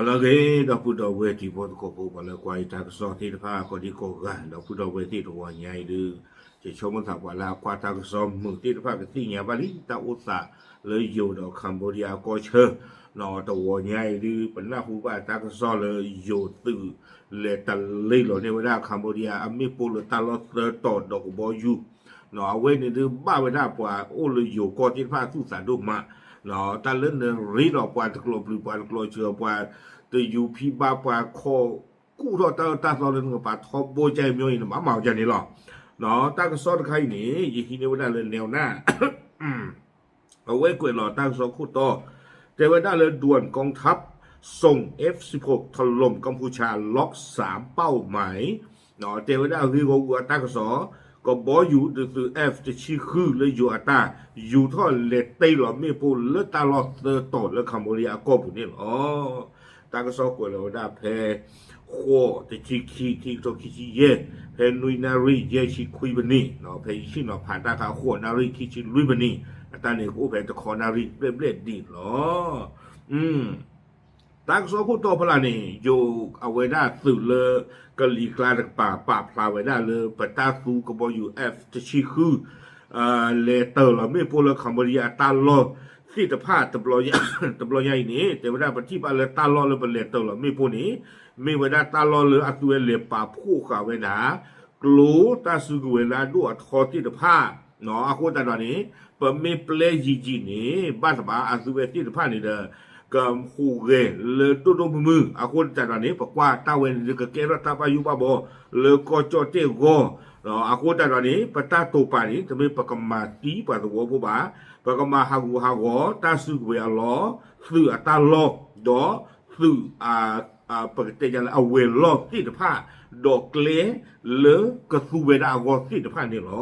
လၢအဂ့ၤ ဒီပုၢ်ဒီဝဲၢ်တံၤဖိသကိးဖိ ပှၤလၢကွၢ်ယတၢ်ကစီၣ်သ့ၣ်တဖၣ် ကိးဒံကိးဂၤ ဒီပုၢ်ဒီဝဲၢ်သ့ၣ်တဝီညါအံၤဒုး ယဆိကမိၣ်သးပှၤလၢအကွၢ်တၢ်ကစီၣ်မုာ်သ့ၣ်တဖၣ်ကသ့ၣ်ညါဘၣ်လံ တၢ်အိၣ်သးလၢယိၤဒီး Cambodia အကီၢ်ဆၢ တဝီညါအံၤဒုး ပနၢ်ဟူဘၣ်တၢ်ကစီၣ်လၢယိၤသုးလဲၤတလ့လီၤန့ၢ်ဝဲဒၣ် Cambodia အမ့ၣ်ပိၢ်လၢတၢ်လီၢ်သၢတီၤဒီးကဘီယူၤ အဝဲန့ၣ်ဒုးဘၣ်ဝဲဒၣ်ပှၤအိၣ်လၢယိၤကီၢ်သ့ၣ်တဖၣ်အသူၣ်သးဒိၣ်မး, တၢ်လၢနရ့ဒီးပှၤတကျိၤပျုၤပှၤတကျိၤစှၤ ပှၤတယူၤဖံဘါပှၤခီၣ်ကူၣ်ထီၣ်တၢ်အၢတၢ်သီလၢနကပာ်ထီဘိကါအံၤမ့ၢ်အံၤန့ၣ် မၤမၤအီၤကါန့ၣ်လီၤ. တၢ်ကစီၣ်တခါအံၤန့ၣ် ယဟံးန့ၢ်ဝဲဒၣ်လၢ Newsnight အဝဲကွဲးလီၤတၢ်ကစီၣ်ခိၣ်တီ တဲဝဲဒၣ်လၢ ด่วนกองทัพส่ง เอฟสิบหก ถล่มกัมพูชา ล็อกสามเป้าหมาย တဲဝဲဒၣ်ဂ့ၢ်ဂီၢ်ဝူအတၢ်ကစီၣ် ကဘီယူၤဒုးသုး F တဆံဃု လၢယိၤအတၢ် ယူၤထီၣ်လဲၤတ့ၢ်လီၤမ့ၣ်ပိၢ်လၢတၢ်လီၢ်သၢတီၤလၢ Cambodia အကီၢ်ပူၤန့ၣ်လီၤ. တၢ်ကစီၣ်ကွဲးလီၤဝဲဒၣ်ဖဲ ဃိးတဆံခံ ခံကထိခံဆံယဲၢ် ဖဲနွံနၣ်ရံၣ်ယဲၢ်ဆံခွံမံးနံး ဖဲယဆ့ၣ်နီၤဖးတၢ်ခါ ဃိးနၣ်ရံၣ်ခံဆံလွံၢ်မံးနံး အတၢ်န့ၣ်ကအိၣ်ဖဲတခီနၣ်ရံၣ်ဘျဲၣ်ဘျဲၣ်ဒံးလီၤ. တၢ်ကစီၣ်ခိၣ်တီဖီလာ်န့ၣ် ယိၤအဝဲဒၣ်သုးလၢကလံၤကျါတကပၤ ပာ်ဖျါဝဲဒၣ်လၢပတၢ်သူကဘီယူၤ F တဆံဃု လဲၤတ့ၢ်လီၤမ့ၣ်ပိၢ်လၢ Cambodia အတၢ်လီၢ်သ့ၣ်တဖၣ် တဘျီညါအံၤန့ၣ် တဲဝဲဒၣ်ပထံၣ်ဘၣ်လၢတၢ်လီၢ်လၢပလဲၤတ့ၢ်လီၤမ့ၣ်ပိၢ်န့ၣ် မ့ၢ်ဝဲဒၣ်တၢ်လီၢ်လၢအသုဝဲလဲၤပာ်ဖှိၣ်ဃာ်ဝဲဒၣ် ကျိတၢ်စုကဝဲၤလၢအဒိၣ်အထီသ့ၣ်တဖၣ် အဃိသတးဒီးန့ၣ် ပမ့ၢ်ပျဲယံာ်ယံာ်န့ၣ် ဘၣ်တဘၣ်အသုဝဲသ့ၣ်တဖၣ်န့ၣ်ဒီး ကဟူးဂဲၤလၢဒိၣ်ဒိၣ်မုၢ်မုၢ် အဃိသတးဒီးန့ၣ် ပကွၢ်တၢ်ဝဲန့ၣ်ဒီး ကကဲထီၣ်တၢ်ဘၣ်ယိၣ်ဘၣ်ဘီ လၢကီၢ်ကၠီၣ်တဲၣ်ဂီၢ် အဃိသတးဒီးန့ၣ် ပတၢ်တိာ်ပာ်န့ၣ် တမ့ၢ်ပကမၤသံပှၤသဝီဖိဘၣ်, ပကမၤဟးဂူာ်ဟးဂီၤတၢ်စုကဝဲၤအလီၢ်, သုးအတၢ်လီၢ်, ဒီးသုး ပကတဲယၤလၢအဝဲၤလီၢ်သ့ၣ်တဖၣ်, ဒီးကျဲလၢကသူဝဲဒၣ်အဂီၢ်သ့ၣ်တဖၣ်န့ၣ်လီၤ.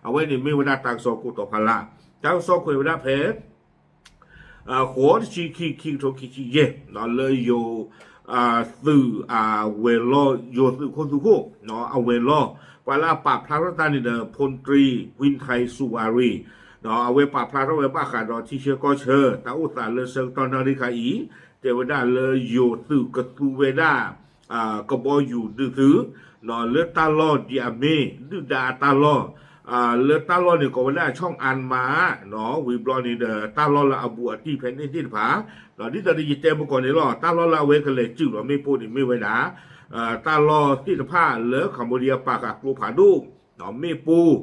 အဝဲန့ၣ်မ့ၢ်ဝဲဒၣ်တၢ်ကစီၣ်ခိၣ်တီဖီလာ်, တၢ်ကစီၣ်ကွဲးဝဲဒၣ်ဖဲ ဃိးတဆံခံ ခံကထိခံဆံယဲၢ် လၢယိၤ သုးအဝဲၤလီၢ် ယိၤသုးခိၣ်သုးခိၣ် အဝဲၤလီၢ် ပှၤလၢအပာ်ဖျါထီၣ်တၢ်န့ၣ်ဒီး ဖူၣ်တြံ ဝံထံး စူၤဝါရံၤ အဝဲပာ်ဖျါထီၣ်ဝဲဘၣ်ဃးဒီးထံဆၢကီၢ်ဆၢ တၢ်အိၣ်သးလၢဆၢကတီၢ်နၣ်ရံၣ်ခါအံၤ တဲဝဲဒၣ်လၢယိၤသုးကသူဝဲဒၣ် ကဘီယူၤဒုးသုး လၢတၢ်လီၢ်ဒ်အမ့ၢ် ဒုၣ်ဒါအတၢ်လီၢ် လၢတၢ်လီၢ်န့ၣ်ကိးဝဲဒၣ် ဆီၣ်အါမါ ဝံၤဘျီန့ၣ်ဒီး တၢ်လီၢ်လၢအဘူးအတံၢ်ဖဲန့ၣ်သ့ၣ်တဖၣ် ဒ်သိးဒီးယတဲမုၢ်ကီၢ်န့ၣ်လီၤ တၢ်လီၢ်လၢအဝဲကလဲၤစုာ်လီၤမ့ၣ်ပိၢ်န့ၣ်မ့ၢ်ဝဲဒၣ် တၢ်လီၢ်သ့ၣ်တဖၣ်လၢ Cambodia ပာ်ဃာ်ကျိဖးဒိၣ် မ့ၣ်ပိၢ်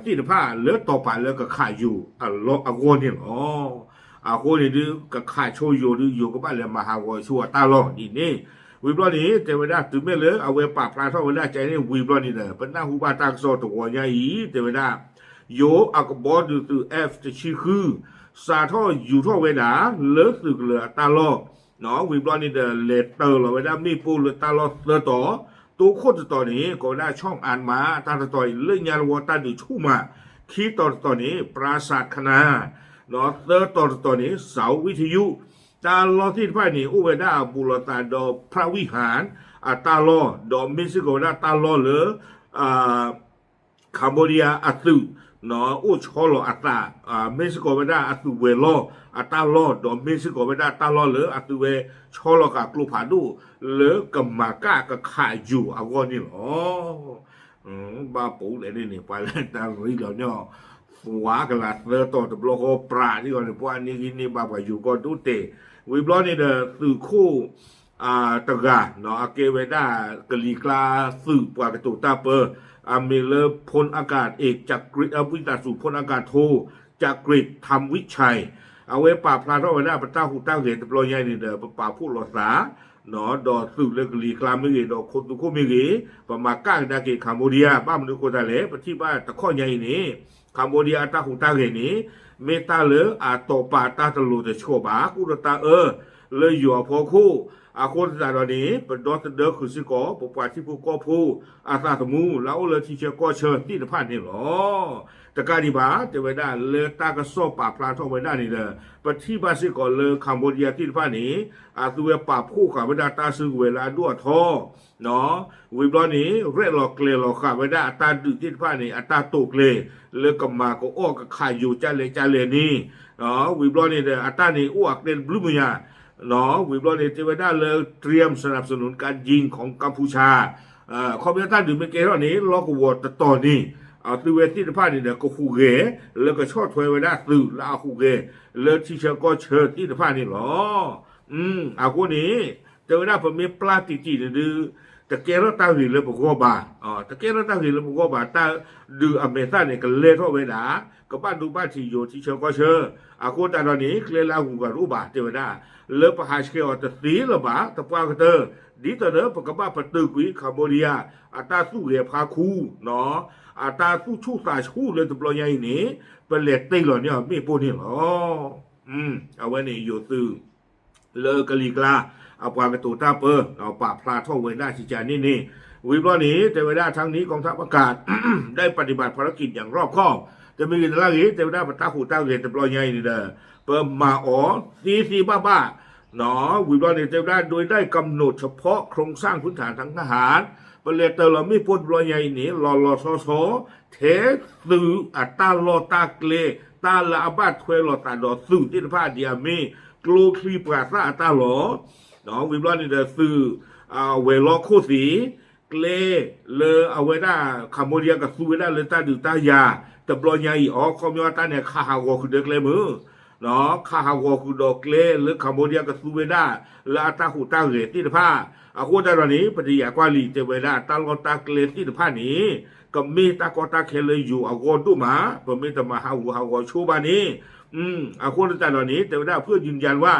သ့ၣ်တဖၣ်လၢတီၤပာ်လၢကခးယိၤအဂီၢ်န့ၣ်လီၤ. အဃိန့ၣ်ဒုး ကခးဆိယိၤဒုး ယိၤကဘၣ်လဲၤမၤဟးဂီၤဆိအတၢ်လီၢ်ဒ်န့ၣ် ဝံၤဘျီန့ၣ် တဲဝဲဒၣ်တုၤမ့ၢ်လၢအဝဲပာ်ဖျါထီၣ်ဝဲဒၣ်ကဲန့ၣ် ဝံၤဘျီန့ၣ်ဒီး ပနၢ်ဟူဘၣ်တၢ်ကစီၣ်တဝီညါအံၤ တဲဝဲဒၣ် ယိၤအကဘီဒုးသုး F တဆံဃု စးထီၣ်ယူၤထီၣ်ဝဲဒၣ် လၢသုးကလၢၤအတၢ်လီၢ် ဝံၤဘျီန့ၣ်ဒီး လဲၤတ့ၢ်လီၤဝဲဒၣ်မ့ၣ်ပိၢ်လၢတၢ်လီၢ်သၢတီၤ, တိခိၣ်တတီၤန့ၣ် ကိးဝဲဒၣ် ဆီၣ်အါမါ တၢ်တတီၤအံၤ လၢညါတဝီတၢ်ဒုးဆူၣ်မး, ခံတီၤတတီၤန့ၣ် ပရၢစးခနါ, သၢတီၤတတီၤန့ၣ် စးဝံထယုၣ်, တၢ်လီၢ်သ့ၣ်တဖၣ်န့ၣ် အိၣ်ဝဲဒၣ်ဘူးလိာ်သးဒီး ဖြၣ်ဝံၣ်ဟၣ် အတၢ်လီၢ်, ဒီးမ့ၢ်စ့ၢ်ကီးဝဲဒၣ်တၢ်လီၢ်လၢ Cambodia အသုး အိၣ်ဆီလီၤအသး, မ့ၢ်စ့ၢ်ကီးဝဲဒၣ်အသုးဝဲၤလီၢ်အတၢ်လီၢ်, ဒီးမ့ၢ်စ့ၢ်ကီးဝဲဒၣ်တၢ်လီၢ်လၢအသုးဝဲဆီလီၤဃာ်ကျိဖးဒိၣ် လၢကမၤကၣ်ကခးယိၤအဂီၢ်န့ၣ်လီၤ. ဘၣ်ပူၤလဲၣ်န့ၣ် ပှၤလၢတၢ်ရ့လီၤန့ၣ် သွါကလးသၢတီၤတဘျီဃီပြးဒ်အီၤန့ၣ် ပှၤန့ၢ်ဂံၢ်န့ၢ်ဘါပှၤယိၤကီၢ်ဒိၣ်တဲာ်, ဝံၤဘျီန့ၣ်ဒီး သုးခိၣ် တဂၤ အကဲဝဲဒၣ်ကလံၤကျါသုးပှၤကတိၤတၢ်ပၢ အမံၤလၢ พลอากาศเอก จักริด အဝံသးစူၤ พลอากาศโท จักริด ธรรมวิชัย အဝဲပာ်ဖျါထီၣ်ဝဲဒၣ်ပတၢ်ဟူးတၢ်ဂဲၤတဘျီညါအံၤန့ၣ်ဒီး ပပာ်ဖှိၣ်လိာ်သး ဒီးသုးလၢကလံၤကျါမ့ၢ်ဂ့ၤ ဒီးခိၣ်သုးခိၣ်မ့ၢ်ဂ့ၤ ပမၤကၣ်ကဒါက့ၤ Cambodia ဘၣ်မနုၤအဃိသတးလဲၣ် ပထံၣ်ဘၣ်တခီညါအံၤန့ၣ် Cambodia အတၢ်ဟူးတၢ်ဂဲၤန့ၣ် မ့ၢ်တၢ်လၢအတီၤပာ်တၢ်တလိၤတဆှီဘၣ် ကူၣ်ဒီးတၢ်အၢ လၢယိၤအဖီခိၣ် အဃိသတးဒီးန့ၣ် ပဒီသဒၢဃုာ်စ့ၢ်ကီး ပပှၤထံဖိကီၢ်ဖိ အသးသမူ လၢအအိၣ်လၢထံဆၢကီၢ်ဆၢသ့ၣ်တဖၣ်န့ၣ်လီၤ. တကးဒံးဘၣ် တဲဝဲဒၣ်လၢတၢ်ကစီၣ်ပာ်ဖျါထီၣ်ဝဲဒၣ်န့ၣ်ဒီး ပထံၣ်ဘၣ်စ့ၢ်ကီးလၢ Cambodia သ့ၣ်တဖၣ်န့ၣ် အသုဝဲပာ်ဖှိၣ်ဃာ်ဝဲဒၣ်တၢ်စုကဝဲၤလၢအဒိၣ်အထီ ဝံၤဘျီန့ၣ် ရဲၣ်လီၤကျဲၤလီၤဃာ်ဝဲဒၣ်အတၢ်ဒုးသ့ၣ်တဖၣ်န့ၣ် အတၢ်တိာ်ကျဲၤ လၢကမၤကအီၣ်ကခးယိၤကၢ်လဲၣ်ကၢ်လဲၣ်န့ၣ် ဝံၤဘျီန့ၣ်ဒီး အတၢ်န့ၣ်အိၣ်အကျဲတဘျုးမုၢ်ညါ ဝံၤဘျီန့ၣ် တဲဝဲဒၣ်လၢ เตรียมสนับสนุนการยิงของกัมพูชา ခီပညီတၢ်ဒုးမ့ၢ်ကဲထီၣ်န့ၣ် လီၢ်ကဝီၤတတီၤန့ၣ် အသုဝဲသ့ၣ်တဖၣ်န့ၣ်ဒီး ကဟူးဂဲၤ လၢကဆီၣ်ထွဲဝဲဒၣ်သုးလၢအဟူးဂဲၤ လၢထံဆၢကီၢ်ဆၢသ့ၣ်တဖၣ်န့ၣ်လီၤ. အဃိန့ၣ် တဲဝဲဒၣ်ပမ့ၢ်ပျၢ်တံၢ်တံၢ်န့ၣ်ဒုး တကဲထီၣ်တၢ်ဂ့ၤလၢပဂီၢ်ဘၣ်, တကဲထီၣ်တၢ်ဂ့ၤလၢပဂီၢ်ဘၣ်, တၢ်ဒုးအမဲာ်သၣ်န့ၣ် ကလဲၤထီၣ်ဝဲဒၣ် ကဘၣ်ဒိဘၣ်ထံးယိာ်ထံဆၢကီၢ်ဆၢ, အဃိသတးဒီးန့ၣ် ကျဲလၢအဂုၤအဂၤတအိၣ်ဘၣ် တဲဝဲဒၣ်, လၢပဟးဆှဲးအီၤတသ့လၢၤဘၣ် သပှၢ်ကတၢၢ်, ဒ်သိးဒီးပကဘၣ်ပတုာ်ကွံာ် Cambodia အတၢ်သူၣ်ဂဲၤဖးခူ, အတၢ်သူၣ်ဆူၣ်သးဆူၣ်လၢတဘျီညါအံၤန့ၣ် ပလဲၤတ့ၢ်လီၤန့ၢ်အီၤမ့ၣ်ပိၢ်န့ၣ်လီၤ. အဝဲန့ၣ်ယိၤသုး လၢကလံၤကျါ အပှၤကတိၤတၢ်ပၢ ပာ်ဖျါထီၣ်ဝဲဒၣ်ကကန့ၣ်န့ၣ်, ဝံၤဘျီန့ၣ် တဲဝဲဒၣ် ทั้งนี้กองทัพอากาศ ได้ปฏิบัติภารกิจอย่างรอบคอบ တမံၤဂ့ၤတလၢ်ဂ့ၤ တဲဝဲဒၣ်ပတၢ်ဟူးတၢ်ဂဲၤတဘျီညါအံၤန့ၣ်ဒီး ပမၤအီၤသ့သ့ဘၣ်ဘၣ် ဝံၤဘျီန့ၣ် တဲဝဲဒၣ် โดยได้กำหนดเฉพาะโครงสร้างพื้นฐานทางทหาร ပလဲၤတ့ၢ်လီၤမ့ၣ်ပိၢ်တဘျီညါအံၤန့ၣ် လီၤလီၤဆီဆီ ထဲသုးအတၢ်လီၢ်တၢ်ကျဲ တၢ်လၢအဘၣ်ထွဲလိာ်သးဒီးသုးသ့ၣ်တဖၣ်ဒ်အမ့ၢ် ကျိချံပှၤသၣ်အတၢ်လီၢ်, ဝံၤဘျီန့ၣ်ဒီးသုး ဝဲၤလီၢ်ခိၣ်သ့ၣ် ကျဲလၢအဝဲဒၣ် Cambodia ကသူဝဲဒၣ်လၢတၢ်ဒုးတၢ်ယၤ တဘျီညါအံၤအီၤ ခီပညီတၢ်န့ၣ် ခးဟးဂီၤဃုာ်ဒီးကျဲမုၢ် ခးဟးဂီၤဃုာ်ဒီးကျဲလၢ Cambodia ကသူဝဲဒၣ် လၢအတၢ်ဟူးတၢ်ဂဲၤသ့ၣ်တဖၣ်, အဃိသတးဒီးန့ၣ် ပတယာ်ကွၢ်လံ တဲဝဲဒၣ်တၢ်လီၢ်တၢ်ကျဲသ့ၣ်တဖၣ်န့ၣ် ကမ့ၢ်တၢ်ကီတၢ်ခဲလၢယိၤအဂီၢ်ဒိၣ်မး, ပမ့ၢ်တမၤဟးဂူာ်ဟးဂီၤဆိဘၣ်န့ၣ်, အဃိသတးဒီးန့ၣ် တဲဝဲဒၣ် เพื่อยืนยันว่า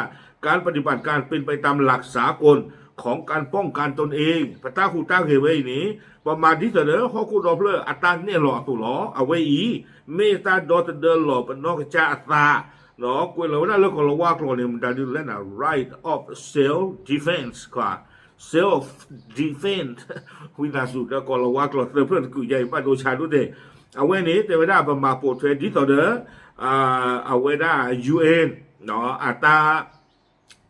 การปฏิบัติการเป็นไปตามหลักสากลของการป้องกันตนเอง ပတၢ်ဟူးတၢ်ဂဲၤဝဲအံၤန့ၣ် ပမၤဒ်သိးဒီး ဟီၣ်ခိၣ်ဒီဖျၢၣ်အတၢ်နဲၣ်လီၤအသိးလီၤ. အဝဲအံၤ မ့ၢ်တၢ်ဒီသဒၢလီၤပနီၢ်ကစၢ်အသး, ကွဲးလီၤဝဲဒၣ်လၢကီၢ်လၤဝါကျိာ်န့ၣ် မတၤဒ်လဲၣ်န့ၣ် right of self defense ကွၢ် self defense ဝံသးစူၤ ဒီးကီၢ်လၤဝါကျိာ်သၢဖျၢၣ်တကုာ်ယါအံၤ ဘၣ်ဒိဆါဒိၣ်တဲာ်, အဝဲန့ၣ် တဲဝဲဒၣ်ပမၤပိာ်ထွဲဒ်သိးဒီး အဝဲဒၣ် ယူဢၣ်အၣ် အတၢ်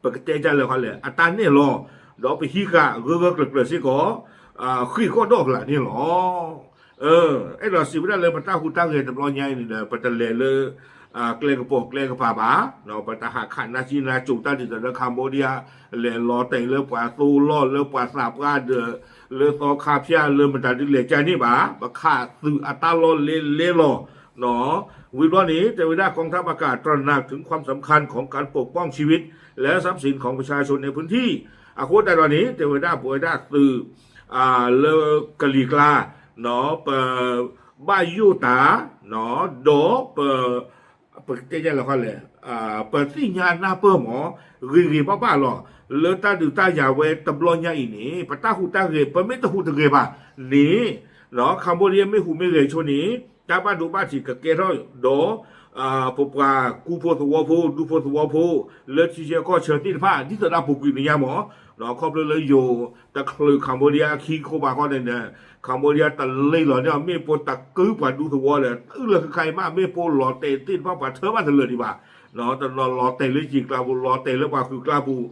ပကတဲဒ်လဲၣ်ခီလဲၣ် အတၢ်နဲၣ်လီၤ, ဒီးပဟံးဃာ်ဂၢၢ်ဂၢၢ်ကျၢၤကျၢၤစ့ၢ်ကီး ဃ့ၢ်ဃီၣ်ဒီၣ်ဖျၢၣ်န့ၣ်လီၤ. အဲၣ်ဒိးစံးဝဲဒၣ်လၢပတၢ်ဟူးတၢ်ဂဲၤတဘျီညါအံၤန့ၣ်ဒီး ပတလဲၤလၢ ကျဲကပိာ်ကျဲကပၤဘၣ်, ပတဟးခးနါစံနါစိၤတၢ်ဒ်သိးဒီး Cambodia လဲၤလီၤတဲာ်လၢပှၤသိလီၢ်လၢပှၤသးပှၢ်ဒီး လၢသီခါဖၠၣ်လၢမတၤဒ်လဲၣ်ကၢ်န့ၣ်ဘၣ်, ပခးသုးအတၢ်လီၢ်လဲလဲလီၤ ဝံၤဘျီန့ၣ် တဲဝဲဒၣ် กองทัพอากาศตระหนักถึงความสำคัญของการปกป้องชีวิตและทรัพย์สินของประชาชนในพื้นที่ အဃိသတးဒီးန့ၣ် တဲဝဲဒၣ်ပဝဲဒၣ်သုး လၢကလံၤကျါ ပဘၣ်ယိၣ်တၢ် ဒီးပ ပကတဲဒ်လဲၣ်ခီလဲၣ် ပသ့ၣ်ညါနၢ်ပၢၢ်မး ဂ့ၤဂ့ၤဘၣ်ဘၣ်လီၤ. လၢတၢ်ဒုးတၢ်ယၤဝဲတဘျီညါအံၤန့ၣ် ပတၢ်ဟူးတၢ်ဂဲၤ ပမ့ၢ်တဟူးတဂဲၤဘၣ်န့ၣ် Cambodia မ့ၢ်ဟူးမ့ၢ်ဂဲၤဆိန့ၣ် တၢ်ဘၣ်ဒိဘၣ်ထံးကကဲထီၣ်ဒီး ပပှၤကူဖိသဝီဖိ ဒူဖိသဝီဖိ လၢထံဆၢကီၢ်ဆၢသ့ၣ်တဖၣ် ဒ်သိးဒီးပူၤကွံာ်မဲာ်ညါမး ခီဖျိလၢယိၤတချုး Cambodia အခံခိၣ်ဘၣ်ဃီန့ၣ်ဒီး Cambodia တလ့လီၤန့ၢ်အီၤ မ့ၣ်ပိၢ်တကုပှၤဒူသဝီဒီး အုၣ်လၢခဲခါအံၤမး မ့ၣ်ပိၢ်လီၤတဲာ်သ့ၣ်တဖၣ်ပှၤထၢဘၣ်တလၢာ်ဒံးဘၣ် တနီၤလီၤတဲာ်လၢယံၤကျါပူၤ လီၤတဲာ်လၢပှၤဃုာ်ကျါပူၤ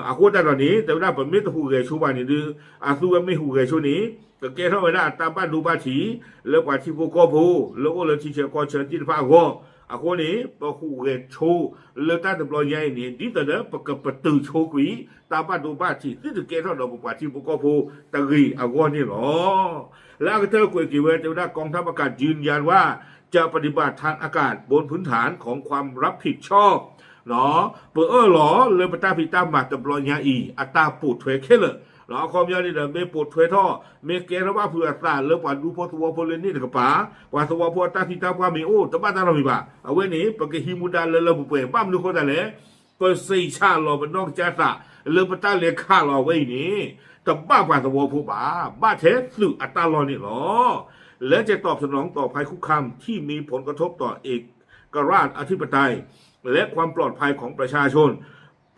အဃိသတးဒီးန့ၣ် တဲဝဲဒၣ်ပမ့ၢ်တဟူးဂဲၤဆိဘၣ်န့ၣ်ဒီး အသုဝဲမ့ၢ်ဟူးဂဲၤဆိန့ၣ် ကကဲထီၣ်ဝဲဒၣ်တၢ်ဘၣ်ဒိဘၣ်ထံး လၢပှၤထံဖိကီၢ်ဖိ လၢအိၣ်လၢထံဆၢကီၢ်ဆၢသ့ၣ်တဖၣ်အဂီၢ် အဃိန့ၣ် ပဟူးဂဲၤဆိလၢတၢ်တဘျီညါအံၤန့ၣ် ဒ်သိးဒီးပကပတုာ်ဆိကွံာ် တၢ်ဘၣ်ဒိဘၣ်ထံး သုတကဲထီၣ်ဒီးပပှၤထံဖိကီၢ်ဖိတဂ့ၤအဂီၢ်န့ၣ်လီၤ. လၢအကတၢၢ်ကွဲးက့ၤဝဲ တဲဝဲဒၣ် กองทัพอากาศยืนยันว่าจะปฏิบัติทางอากาศบนพื้นฐานของความรับผิดชอบ ပအၢၣ်လီၤလၢပတၢ်ဖံးတၢ်မၤတဘျီညါအံၤ အတၢ်ပိာ်ထွဲခဲလၢာ် အခီပညီန့ၣ်ဒီး မ့ၢ်ပိာ်ထွဲထီၣ် မ့ၢ်ကဲထီၣ်ဘၣ်ဖုးအသးလၢပှၤဒူဖိသဝီဖိလၢန့ၣ်တကပၤ ပှၤသဝီဖိအတၢ်ဖံးတၢ်ပှၢ်မ့ၢ်အိၣ် တဘၣ်တၢ်နီတမံၤဘၣ်. အဝဲန့ၣ် ပကဟံးမူဒါလၢလၢပှဲၤပှဲၤ ဘၣ်မနုၤအဃိသတးလဲၣ် ပစံးဆၣ်လီၤပနီၢ်ကစၢ်သး လၢပတၢ်လဲၤခးလီၤအဝဲအံၤန့ၣ် တဘၣ်ပှၤသဝီဖိဘၣ် ဘၣ်ထဲသုးအတၢ်လီၢ်န့ၣ်လီၤ. และจะตอบสนองต่อภัยคุกคามที่มีผลกระทบต่อเอกราชอธิปไตยและความปลอดภัยของประชาชน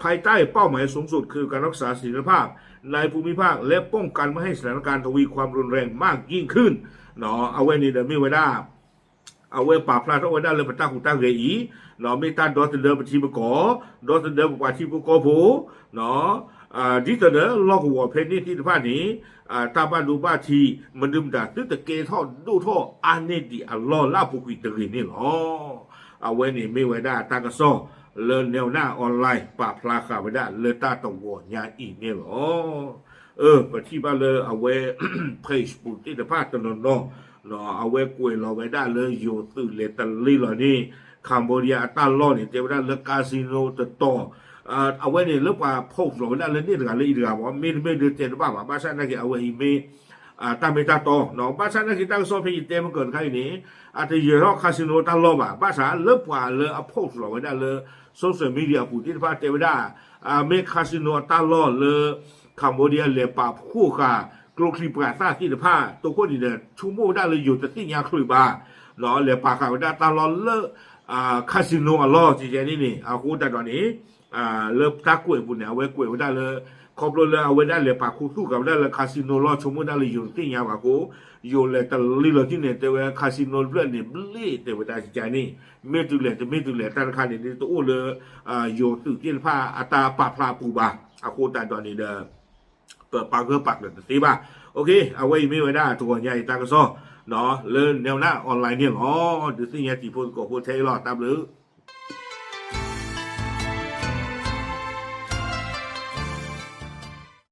ภายใต้เป้าหมายสูงสุดคือการรักษาเสถียรภาพในภูมิภาคและป้องกันไม่ให้สถานการณ์ทวีความรุนแรงมากยิ่งขึ้น အဝဲန့ၣ်ဒီးမ့ၢ်ဝဲဒၣ် အဝဲပာ်ဖျါထီၣ်ဝဲဒၣ်လၢပတၢ်ဟူးတၢ်ဂဲၤအံၤ မ့ၢ်တၢ်ဒီသဒၢပထံပကီၢ် ဒီသဒၢပပှၤထံဖိကီၢ်ဖိ ဒ်သိးဒီးလီၢ်ကဝီၤဖဲန့ၣ်သ့ၣ်တဖၣ်န့ၣ် တၢ်ဘၣ်ဒိဘၣ်ထံး မနုၤမတၤ သုတကဲထီၣ်ဒိၣ်ထီၣ်အါန့ၢ်ဒံးအလီၢ်လၢအပူၤကွံာ်တဂ့ၤန့ၣ်လီၤ. အဝဲန့ၣ်မ့ၢ်ဝဲဒၣ်တၢ်ကစီၣ် လၢ Nelna Online ပာ်ဖျါဃာ်ဝဲဒၣ်လၢတၢ်တဂီၤညါအံၤန့ၣ်လီၤ. အၢ ပထံၣ်ဘၣ်လၢအဝဲ Facebook သ့ၣ်တဖၣ်တနီၤနီၤ အဝဲကွဲးလီၤဝဲဒၣ်လၢယိၤသုးလဲၤတလ့လီၤန့ၣ် Cambodia အတၢ်လီၢ်န့ၣ် တဲဝဲဒၣ်လၢ casino တတီၤ အဝဲန့ၣ်လၢပှၤ post လီၤဝဲဒၣ်လၢန့ၣ်တဂၤလၢအံၤတဂၤမ့ၢ် မ့တမ့ၢ်ဒုးတဲတဘၣ်ဘၣ် ဘၣ်ဆၣ်သနာ်က့အဝဲအံၤမ့ၢ် တၢ်မ့ၢ်တၢ်တီ ဘၣ်ဆၣ်သနာ်က့တၢ်ကစီၣ်ဖဲယတဲမ့ၢ်ကၢၢ်တခါအံၤန့ၣ် အတယၢၤထီၣ် casino တၢ်လီၢ်ဘၣ် ဘၣ်ဆၣ်လၢပှၤလၢအ post လီၤဝဲဒၣ်လၢ social media အပူၤသ့ၣ်တဖၣ်တဲဝဲဒၣ် မ့ၢ် casino အတၢ်လီၢ်လၢ Cambodia လဲၤပာ်ဖှိၣ်ဃာ် ကျိချံမျိာ်သၣ်သ့ၣ်တဖၣ် တိခိၣ်န့ၣ်ဒီး ဆိကမိၣ်ဝဲဒၣ်လၢယိၤတသ့ၣ်ညါချုးဘၣ် လဲၤပာ်ဃာ်ဝဲဒၣ်တၢ်လီၢ်လၢ casino အလီၢ် ကကဲန့ၣ်န့ၣ် အဃိသတးဒီးန့ၣ် လၢတၢ်ကွဲးအပူၤန့ၣ် အဝဲကွဲးဝဲဒၣ်လၢ ခီဖျိလၢအဝဲဒၣ်လဲၤပာ်ခူသူၣ်ဃာ်ဝဲဒၣ်လၢ casino လီၢ် ဆိကမိၣ်ဒၣ်လၢယိၤတသ့ၣ်ညါဘၣ်အဃိ ယိၤလဲၤတလ့လီၤတံၢ်န့ၣ် တဲဝဲ casino တဖျၢၣ်န့ၣ် ဘျ့ တဲဝဲဒၣ်ကကဲန့ၣ် မ့ၢ်တုၤလဲၣ်တမ့ၢ်တုၤလဲၣ် တၢ်တခါန့ၣ် တအိၣ်လၢ ယိၤသုးသ့ၣ်တဖၣ်အတၢ်ပာ်ဖျါအပူၤဘၣ် အဃိသတးဒီးန့ၣ်ဒီး ပပာ်ဂၢၢ်ပာ်ကျၢၤတသ့ဘၣ် အဝဲအံၤမ့ၢ်ဝဲဒၣ်တဂီၤညါအံၤတၢ်ကစီၣ် လၢ Nelna Online န့ၣ်လီၤ. ဒုးသ့ၣ်ညါတံၤဖိသကိးဖိထဲအံၤလီၤ တၢ်ဘျုး